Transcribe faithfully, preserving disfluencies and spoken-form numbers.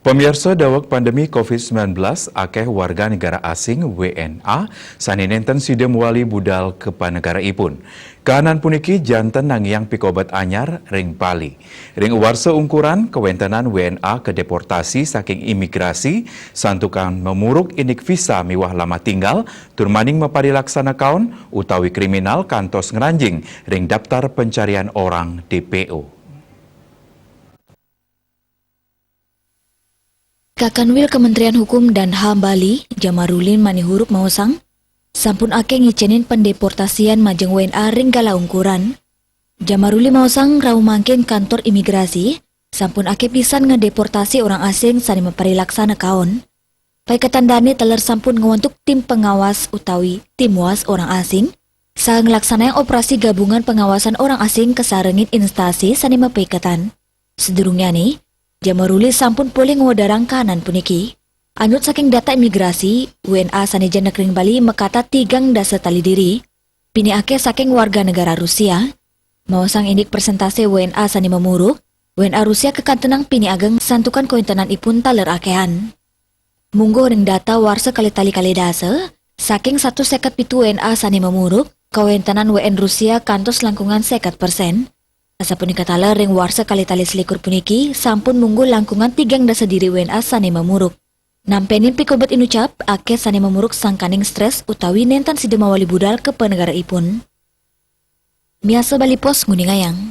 Pamiarsa, daweg pandemi covid sembilan belas, akeh warga negara asing, W N A, sane nenten sida mawali budal ka panegaraipun. Kahanan puniki janten nangiang pikobet anyar ring Bali. Ring warsa ungkuran, kawentenan W N A kadeportasi saking imigrasi, santukan mamurug indik visa miwah lamah tinggal, tur maning maparilaksana kaon utawi kriminal kantos ngranjing ring daftar pencarian orang, D P O. Kakanwil Kementerian Hukum dan HAM Bali, Jamarudin Manihuruk maosang, sampun akeh ngicenin pendeportasian majeng W N A ring galah ungkuran. Jamarudin maosang, rauh mangkin kantor imigrasi sampun akeh pisan ngedeportasi orang asing sane maparilaksana kaon. Paiketan dane taler sampun ngwentuk tim pengawas utawi tim was orang asing, saha nglaksanayang operasi gabungan pengawasan orang asing kasarengin instansi sane mapaiketan. Sadurungnyane, Jamarudin sampun polih ngwedarang kahanan puniki. Anut saking data imigrasi, W N A sane jenek ring Bali makatah tigang dasa tali diri, pinih akeh saking warga negara Rusia. Maosang indik persentase W N A sane mamurug, W N A Rusia kakantenang pinih ageng santukan kawentenanipun taler akehan. Mungguh ring data warsa kalih tali kalih dasa, saking satus seket pitu W N A sane mamurug, kawentenan W N Rusia kantos langkungan seket persen. Asapunika taler ring warsa kalih tali selikur puniki sampun mungguh langkungan tigang dasa diri W N A sane mamurug. Nampenin pikobet inucap, akeh sane mamurug sangkaning stres utawi nenten sida mawali budal ka panegaraipun. Miarsa Bali Post nguningayang.